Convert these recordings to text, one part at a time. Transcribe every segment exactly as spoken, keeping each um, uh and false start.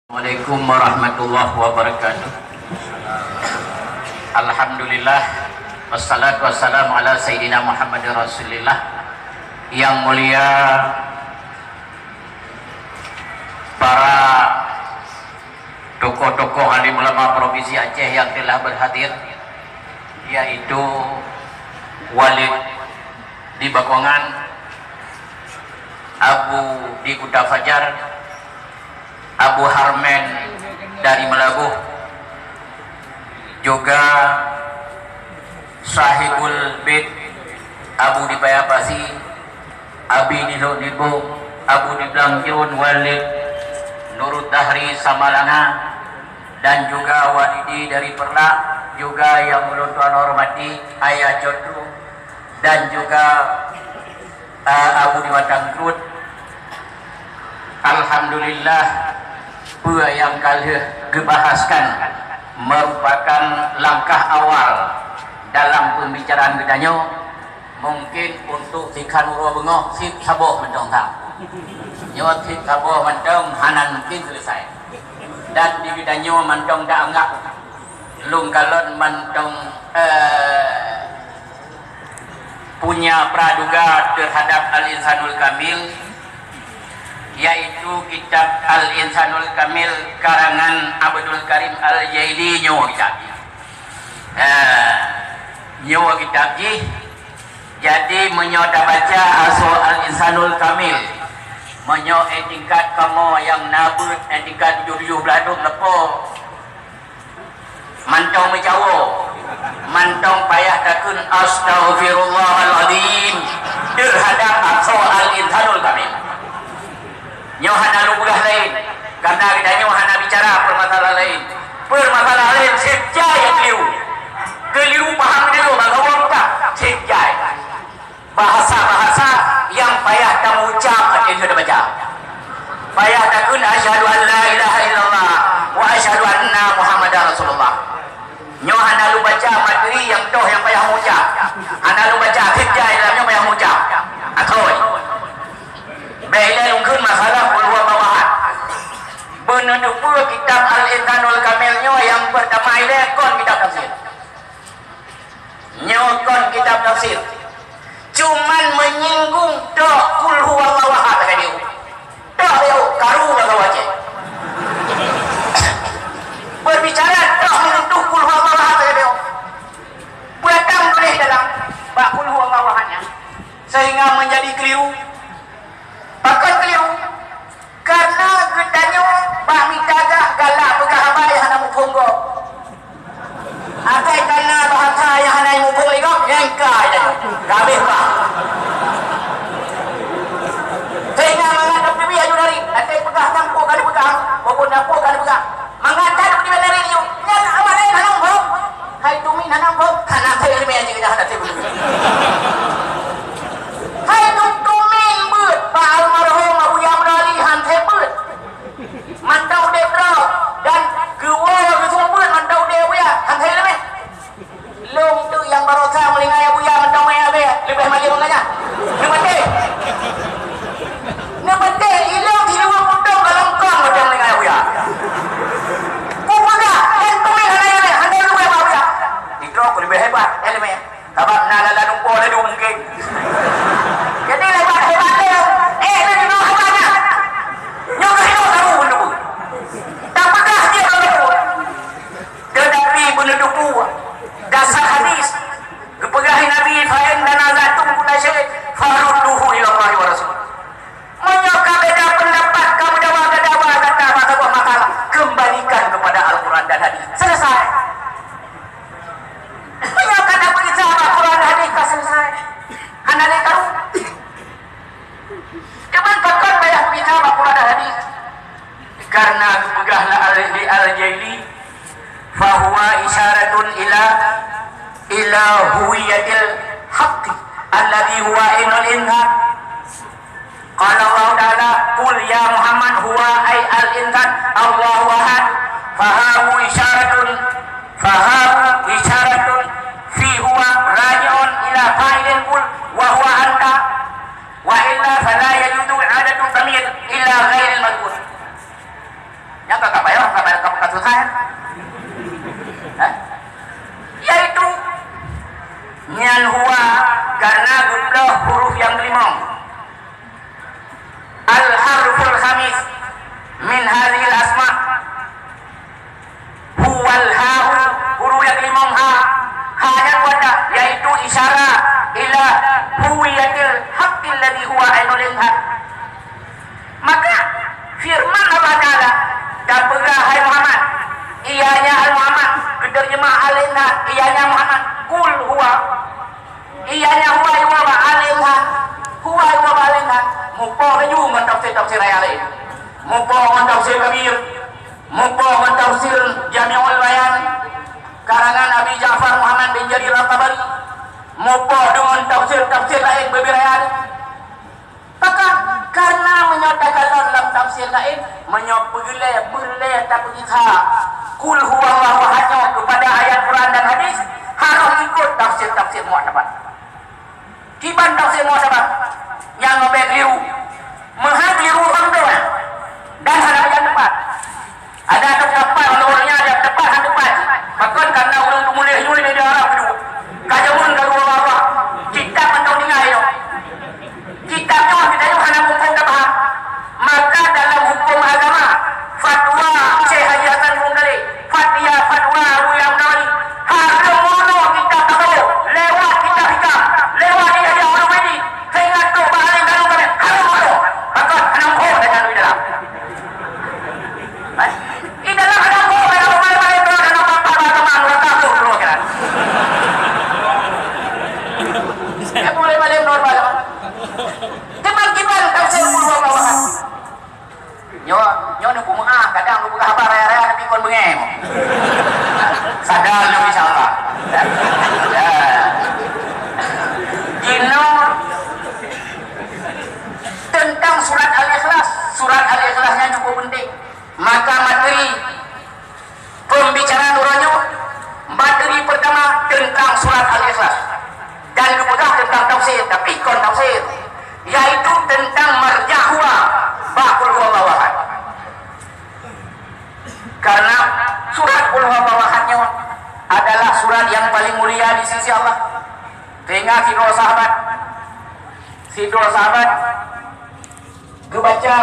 Assalamualaikum warahmatullahi wabarakatuh. Alhamdulillah, wassalatu wassalamu ala sayyidina Muhammadin Rasulillah. Yang mulia para tokoh-tokoh alim ulama Provinsi Aceh yang telah berhadir, yaitu Walid di Bakongan, Abu di Kuta Fajar, Abu Harmen dari Meulaboh, juga Sahibul Bait Abu di Paya Pasi, Abi di Lhok Nibong, Abu di Blang Jruen, Walid Nurul Dahri Samalanga, dan juga Walidi dari Peureulak, juga yang ulôn tuan hormati Ayah Cotru, dan juga eh, Abu di Batang Ruet. Alhamdulillah, peue nyang ka lheueh geubahaskan merupakan langkah awal dalam pembicaraan geutanyoe. Mungkin untuk sikhan uroe beungoh, seb saboh mantong that. Nyoe seb saboh mantong hana mungkin selesai. Dan di geutanyoe mantong da anggap lôn kalon mantong, eh, punya praduga terhadap Al-Insanul Kamil, yaitu kitab Al-Insanul Kamil karangan Abdul Karim Al-Jaili nyoe kitab jih. Ha, nyoe kitab jih. Jadi, meunyoe tabaca asoe Al-Insanul Kamil, meunyoe eh tingkat kamoe nyang na beuet, eh tingkat tujoh tujoh blaih dum leupô, mantong meucawo, mantong payah takheun astaghfirullahalazim terhadap asoe Al-Insanul Kamil. Nyoe hana lôn peugah laén, karena geutanyoe hana bicara permasalahan laén. Permasalahan laén seb jai nyang keliru. Keliru paham geutanyoe bak gawong muka, seb jai. Bahasa-bahasa nyang payah tamucab ateueh lheueh tabaca. Payah takheun, "Asyhadu an la ilaha illallah wa asyhadu anna Muhammadar Rasulullah." Nyoe hana lôn baca materi nyang toh nyang payah mucab. Hana lôn baca, seb jai lam nyoe payah mucab. Akhôi. Bèk ilèe lôn kheun masalah qul huwallahu ahad. Beuneuteupeu kitab Al-Insanul Kamil nyoe nyang peurtama ilèe kon kitab tafsir. Nyoe kon kitab tafsir. Cuman menyinggung tok qul huwallahu ahad lagèe nyoe. Tok lagèe nyoe, karu bak gawak cit. Berbicara tok menyentuh qul huwallahu ahad lagèe nyoe. Peue nyang tuléh dalam bak qul huwallahu ahad nyan sehingga menjadi keliru. Pakon keliru? Karena geutanyoe bak mita gah galak peugah haba nyang hana muphom gob. Akai kana bahasa nyang hana muphom lé gob, nyang ka geutanyoe. Ka habéh bah. Sehingga mangat teubiet aju dari, akai peugah nyang po ka dipeugah, maupun nyang po ka dipeugah. Mangat that teubiet dari nyoe, nyan awak laén hana muphom. Hai tumin hana muphom, hana teurimé jih hana teurimé. Hai tumin beuet, bak almarhum Abuya Murali han teubiet. Mantong udép droe dan geuwoe geuseumeubeuet mantong udép Abuya, han hai leubeh. Lôn teuk nyang barosa meulingai Abuya mantong meu'èk abée, leubeh malém ngon nyan. Neumaté. Neumaté, ilôn siluweue putong golom kong mantong meulingai Abuya. Kupeugah, han peumiet hana leubeh, hana leubeh bak Abuya. Sidroe ku leubeh hebat, eh, leubeh. Sabab na lala lumpoe laju mungken. Jadi, lewat hebat tu, eh, laju nyoe hebat nyan. Nyoe keuh nyoe karu pun tu. Tapeugah jih bak laju. Teutapi beuneuteupeu dasar hadis. Geupeugah Nabi, "Fa in tanaza'tum fi syai'in farudduhu ila Allahi wa Rasul." Meunyoe ka beda pendapat, ka meudawa, ka dawa gata bak saboh masalah, kembalikan kepada Al-Quran dan hadis. Selesai. Meunyoe ka tapeugisa bak Quran hadis ka selesai. Hana lé karu. Cuman pakon payah peugisa bak Quran hadis? Karena geupeugah lé Al-, lé Al-Jaili, "Fahuwa isyaratun ila, ila huwiyatil haqqi alladhi huwa ainul insan." Qala Allah Ta'ala, "Qul ya Muhammad huwa ay al-insan Allahu ahad." Fahawu isyaratun, fahawu isyaratun fi huwa raji'un ila fa'ilin qul wa huwa anta, wa illa fala yajuzu i'adatu dhamir ila ghairil madhkur. Nyang ka, ka payah, ka payah, ka, ka susah, ya? Hah? Yaitu, nyan huwa karena geubloe huruf nyang teurimong. Al-harful khamis min hadhil asma. Huwal ha'u, huruf nyang teurimong ha. Ha nyan buat dah, yaitu isyarah ila huwiyatil haqqil ladzi huwa ainul insan. Maka, firman Allah Taala, "Tapeugah, hai Muhammad," ianya hai Muhammad, geuteurjeumah al-insan, ianya Muhammad, "Qul huwa." Ianya huwa, huwa bak al-insan, huwa, huwa bak al-insan. Mupoh laju ngon tafsir-tafsir ayat laén. Mupoh ngon tafsir Kabir, mupoh ngon tafsir Jami'ul Bayan, karangan Abi Ja'far Muhammad bin Jarir At-Tabari, mupoh deungon tafsir-tafsir laén beubiraya. Maka, karena meunyoe takalon lam tafsir laén, meunyoe peureulée, peureulée tapeugisa Qul huwallahu ahad nyoe keupada ayat Quran dan hadis, harôh ikot tafsir-tafsir mu'tabar. Kiban tafsir mu'tabar nyang leubeh keliru. Meuhai keliru ureuëng tu, eh, dan hana meujan tepat. Ada tu kapal, ureuëng nyan ada tepat, hana tepat. Pakon karena ureuëng tumuléh nyoe di daerah kedua. Ka jameun ka dua babah. Kitab mantong tinggai tu. Kitab nyoe kita nyoe hana muphom tapaham. Maka dalam hukum agama, fatwa Syekh Haji Hasan Gunung Galeh, fatwa, fatwa Abu Yahya Nawawi, hareuem mono kitab tabawa lewat kitab hikam, lewat ijazah ulama ini, sehingga trok bak alim dalam ulama, hareuem mono. Pakon hana muphom dan di dalam. Di dalam ada buku, ada buku, ada buku, ada buku, ada buku, ada buku, ada buku, ada buku. Ya, boleh balik normal. Kiban-kiban tafsir Qul Huwallahu Ahad. Nyoe, nyoe ni peumeu'ah, kadang lu peugah haba raya-raya tapi kon beungéh. Sadar lu, insya Allah. Ya. Jinoe tentang surat Al-Ikhlas. Surat Al-Ikhlas nyan cukup penting. Maka materi pembicaraan uroe nyoe, materi pertama tentang surat Al-Ikhlas. Dan geupeugah tentang tafsir, tapi kon tafsir, yaitu tentang marja'ah huwa bak Qul Huwallahu Ahad. Karena surat Qul Huwallahu Ahad nyoe adalah surat yang paling mulia di sisi Allah. Teuingat sidroe sahabat, sidroe sahabat geubaca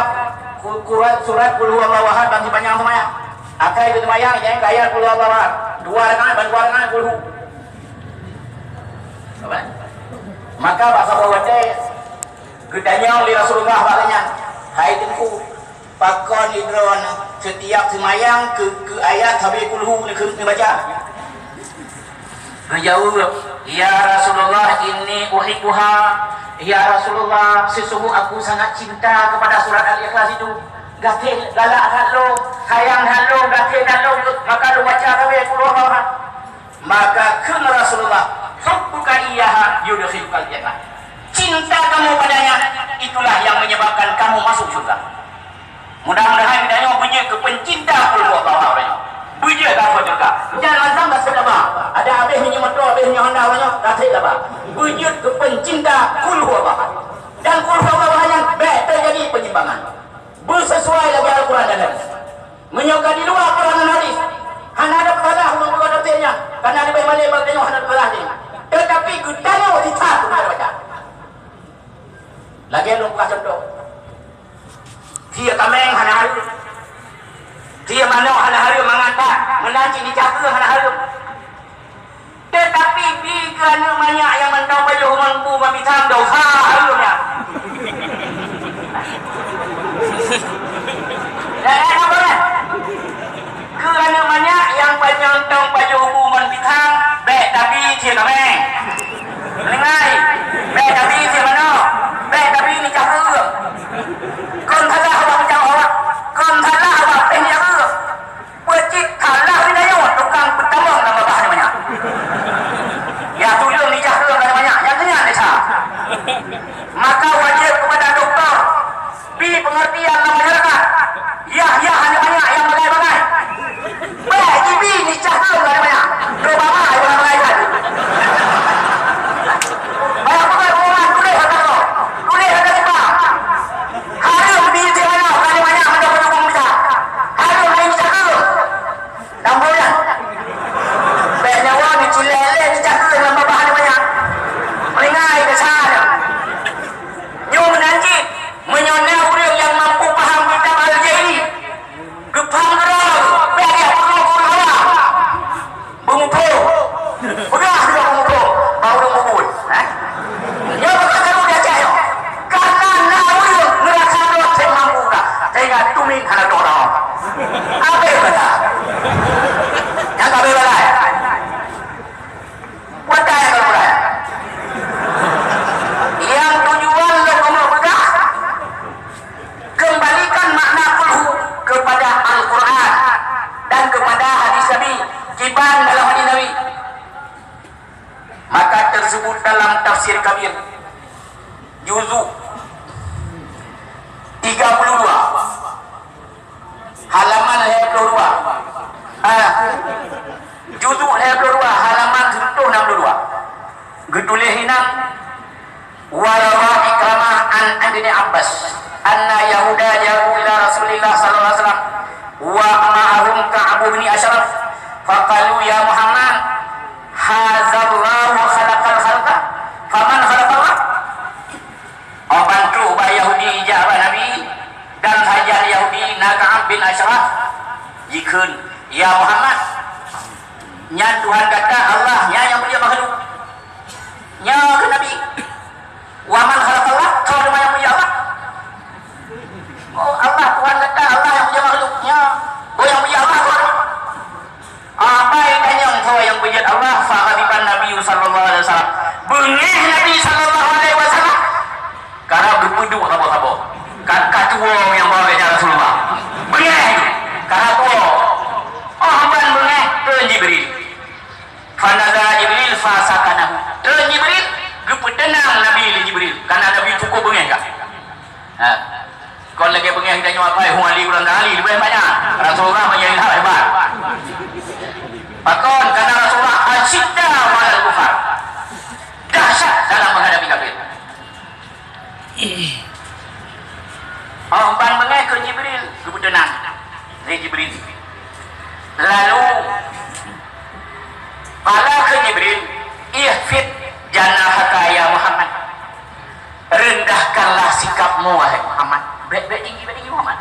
ku-, kurat surat Qul Huwallahu Ahad ban sipanyang seumayang. Akai geuseumayang, nyang keu ayat Qul Huwallahu Ahad. Dua rakaat, ban dua rakaat Qul Hu. Apa? Maka bak saboh watée geutanyong lé Rasulullah bak gobnyan, "Hai Teungku, pakon droeneuh setiap seumayang keu, keu ayat sabe Qul Hu neukeu-, neubaca?" Geujaweueb, "Ya Rasulullah, inni uhibbuha." "Ya Rasulullah, sesungguh aku sangat cinta kepada surat Al-Ikhlas itu. Gaséh galak that lôn, sayang that lôn, gaséh that lôn, maka lôn baca sabe Qul Huwallahu Ahad." Maka kheun Rasulullah, "Hubbuka iyyaha yudkhilukal jannah." Cinta kamu padanya, itulah yang menyebabkan kamu masuk surga. Mudah-mudahan geutanyoe beujeuet keu peucinta Qul Huwallahu Ahad uroe nyoe. Beujeuet keu surga. Nyan mantong ka seuet laba. Ada abéh minyeuk moto, abéh minyeuk Honda uroe nyoe, ka seuet laba. Beujeuet keu peucinta Qul Huwallahu Ahad. Dan Qul Huwallahu Ahad nyan bék teujadi penyimpangan. Beusesuai lagée Al-Quran dan Hadis. Meunyoe ka di luwa Quran dan Hadis, hana ada masalah untuk buka tafsirnya, karena leubeh malée bak geutanyoe hana masalah jih. Tetapi geutanyoe sisat hana baca. Lagée lôn peugah contoh. Tie kaméng hana hareuem. Tie manok hana hareuem mangat that. Meunan cit nicah keuh hana hareuem. Tetapi bi keu aneuk manyak nyang mantong pajoh ngon bu ngon pisang, dosa hareuem nyan. Dah, dah, dah, dah. Keu aneuk manyak nyang mantong pajoh bu ngon pisang, bék tabi sie kaméng. Meuninggai, bék tabi sie manok, bék tabi nicah keuh. Kon salah awak meucawak, kon salah awak péh nicah keuh. Peucit salah geutanyoe tukang peutamong lam babah nyoe manyak. Ya tuleueng nicah keuh ka manyak, nyang keunyan desya. Kiban dalam hadis Nabi. Maka tersebut dalam Tafsir Kabir, juzuk tiga puluh dua, halaman lhèe ploh dua. Ah, juzuk lhèe ploh dua, halaman seratus enam puluh dua. Geutuléh inan, wa rawa Ikramah an Ibni Abbas, anna Yahuda ja'u ila Rasulillah sallallahu alaihi wasallam wa ma'ahum Ka'ab bin Ashraf, faqalu, "Ya Muhammad, hadzallahu khalaqal khalqa, faman khalaqallah?" Óh ban trok bak Yahudi jak bak Nabi, dan sajan Yahudi na Ka'ab bin Ashraf, jikheun, "Ya Muhammad, nyan Tuhan gata Allah, nyan nyang peujeuet makhluk." Nyoe kheun Nabi, "Wa man khalaqallah?" Soe teuma nyang peujeuet Allah? Oh, Allah Tuhan gata, Allah nyang peujeuet makhluk. Nyoe, oh, nyang peujeuet Allah Tuhan. Abai tanyong soe nyang peujeuet Allah, fa ghadiban Nabi sallallahu alaihi wasallam. Beungéh Nabi sallallahu alaihi wasallam. Karab geupeuduek saboh-saboh. Ka, ka tuwo nyang bawa gata Rasulullah. Beungéh tu. Karab tuwo. Oh, ban beungéh, kheun Jibril. Fanazala Jibril fasakanahu. Kheun Jibril, geupeuteunang Nabi lé Jibril. Karena Nabi cukup beungéh ka. Ha. Kon lagèe beungéh geutanyoe apai, hu Ali urang Ali leubeh banyak. Rasulullah banyak ilham hebat. Pakon? Karena Rasulullah asyidda 'alal kufar. Dahsyat dalam menghadapi kafir. Óh ban beungéh kheun Jibril, geupeuteunang lé Jibril. Lalu, qala kheun Jibril, "Ikhfid janahaka ya Muhammad." Rendahkanlah sikapmu, wahai Muhammad. Bèk, bèk tinggi, bèk tinggi, Muhammad.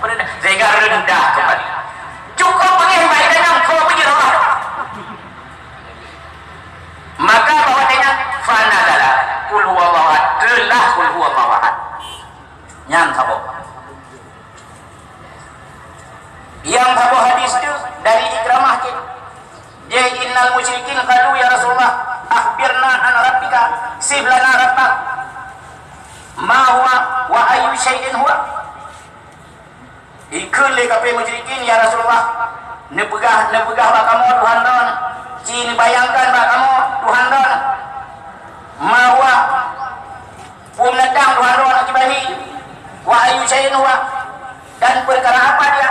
Rendah. Sehingga rendah kembali. Cukup beungéh bak geutanyoe, keu peujeuet Allah. Maka bak watèe nyan, fanazala, qul huwallahu ahad, teunlah qul huwallahu ahad. Nyan saboh. Nyang saboh hadis tu dari Ikramah cit. Jih, "Innal musyrikin qalu, ya Rasulullah, akhbirna an rabbika, sif lana rabbak. Ma huwa wa ayyu syai'in huwa?" Ikheun lé kafé musyrikin, "Ya Rasulullah, neupeugah, neupeugah bak kamoe Tuhan droen, ci neubayangkan bak kamoe Tuhan droen. Ma huwa, peue meuneutang Tuhan droen akibat hi, wa ayyu syai'in huwa, dan peukara apa dia,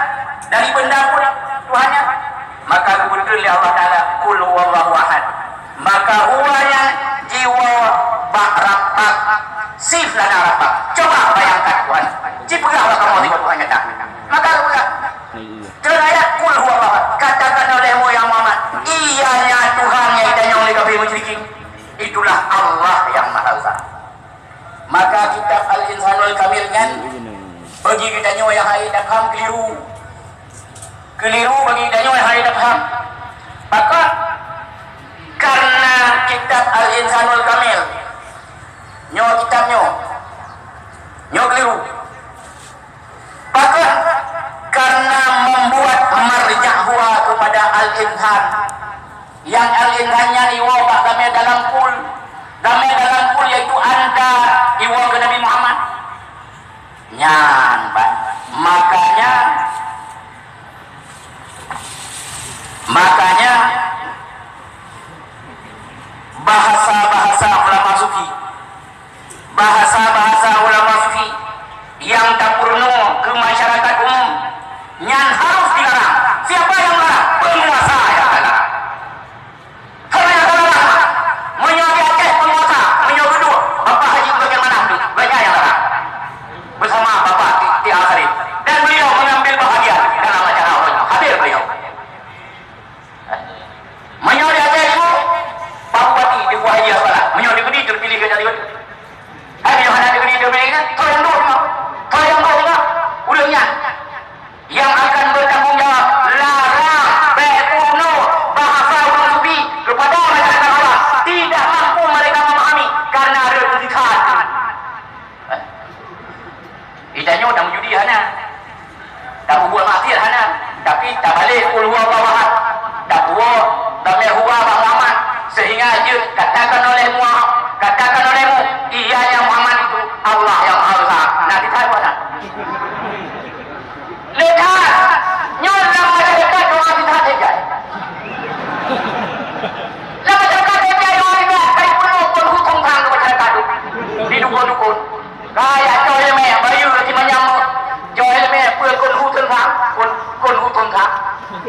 dari benda peue Tuhan nyan?" Maka geubeuteun lé Allah Taala, "Qul huwallahu ahad." Maka huwa nyan jiwoe bak rabbak, sif lana rabbak. Coba bayangkan Tuhan. Ci peugah bak kamoe sigoe Tuhan nyata. Maka geupeugah. Teurayat qul huwallahu ahad. Katakan olehmu ya Muhammad, iya nyan Tuhan nyang itanyong lé kafé musyrikin. Itulah Allah yang Maha Esa. Maka kitab Al-Insanul Kamil nyan bagi geutanyoe nyang hai dapaham keliru. Keliru bagi geutanyoe nyang hai dapaham. Pakon? Karena kitab Al-Insanul Kamil, nyoe kitab nyoe, nyoe keliru. Pakon? Karena membuat marja' huwa kepada al-insan. Nyang al-insan nyan iwoe bak damé dalam kul. Damé dalam kul yaitu anta iwoe keu Nabi Muhammad. Nyan ban. Makanya, makanya bahasa-bahasa ulama sufi, bahasa-bahasa ulama sufi nyang tapeurunoe keu masyarakat umum, nyan harôh dilarang. Siapa yang melarang? Penguasa yang melarang. Hana nyang larang. Meunyoe di Aceh penguasa, meunyoe geuduek, Bapak Haji bagaimana tu? Banyak yang larang. Bersama Bapak T, T A Salim. Dan beliau mengambil bahagian dalam acara Allah. Hadir beliau. Meunyoe di Aceh Timur, Pak Bupati Teungku Haji Hasbullah. Meunyoe di Budi terpilih ke jadi. Hai, meunyoe hana di Budi terpilih ke, tolong dong, tolong dong, ureueng nyan. Yang akan bertanggung jawab, larang, bèk peurunoe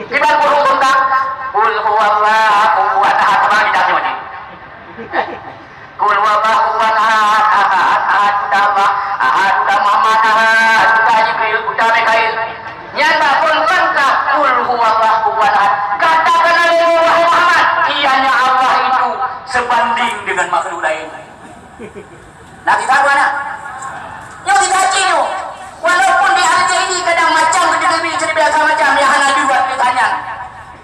Kiban peuruntang, "Qul huwallahu ahad," apa kita nyoe ni? "Qul huwallahu ahad, ahad, ahad, Allah, ahad, Muhammad, ahad, Jibril, Mikail." Nyan bak phon ka, "Qul huwallahu ahad." Katakanlah, wahai Muhammad, kiranya Allah itu sebanding dengan makhluk lain. Nah, kita buat nak. Nyoe kita cek nyoe. Walaupun di hari ini kadang macam kita lebih cerita biasa macam yang hana dibuat ditanya.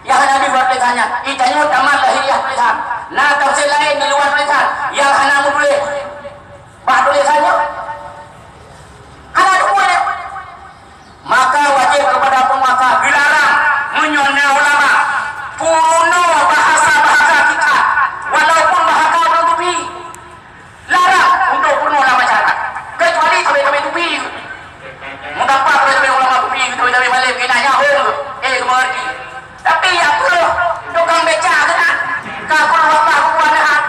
Yang hana dibuat ditanya. Kita nyoe tamat lahiriah tulisan. Nah, tafsir lain di luar tulisan. Yang hana mutulis. Bah tulisan nyoe. Hana dibuat. Maka wajib kepada penguasa dilarang meunyoe na ulama peurunoe bahasa-bahasa kita, walaupun bahasa ureuëng tupi. Larang untuk peurunoe lam masyarakat. Kecuali sabe-sabe tupi. Mengapa sabe-sabe ulama tupi, sabe-sabe malem kena nyahong, eh, mengerti. Tapi ya Allah, tukang beca tu kan. Ka pun Allah bukan hak.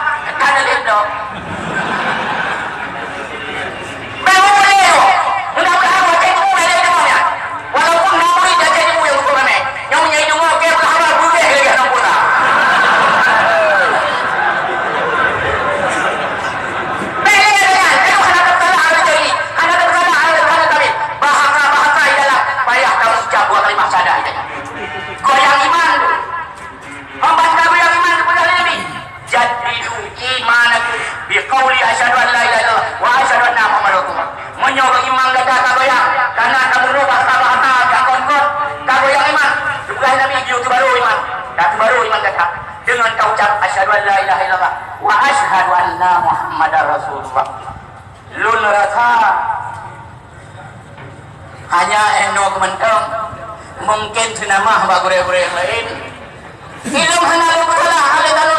Ada lindung. Baru boleh tu. Mudah-mudahan macam tu boleh tu ya. Walaupun nak murid dah jadi murid hukum ramai. Nyang meunyoe deungoe ke pula haba budeh lagèe aneuk pula. Bèk lagèe nyan, hana teusalah hana jadi, hana teusalah hana teusalah kami. Bahasa-bahasa di dalam payah kamu ucap dua kalimah syahadat itu. Goyang iman tu. Membaca goyang iman kepada Nabi. Jaddidu imanakum biqauli asyhadu an la ilaha illallah wa asyhadu anna Muhammadar Rasulullah. Meunyoe iman gata ka goyang, kana ka meurunoe bahasa-bahasa nyang kon-kon, ka goyang iman. Tugaih Nabi geuyue teubarô iman. Ka teubarô iman gata deungon ka ucap asyhadu an la ilaha illallah wa asyhadu anna Muhammadar Rasulullah. Lôn rasa hanya inoe keumantong, mungken seunamah bak gurée-gurée nyang laén. Ilôn hana lôn peusalah, oleh karena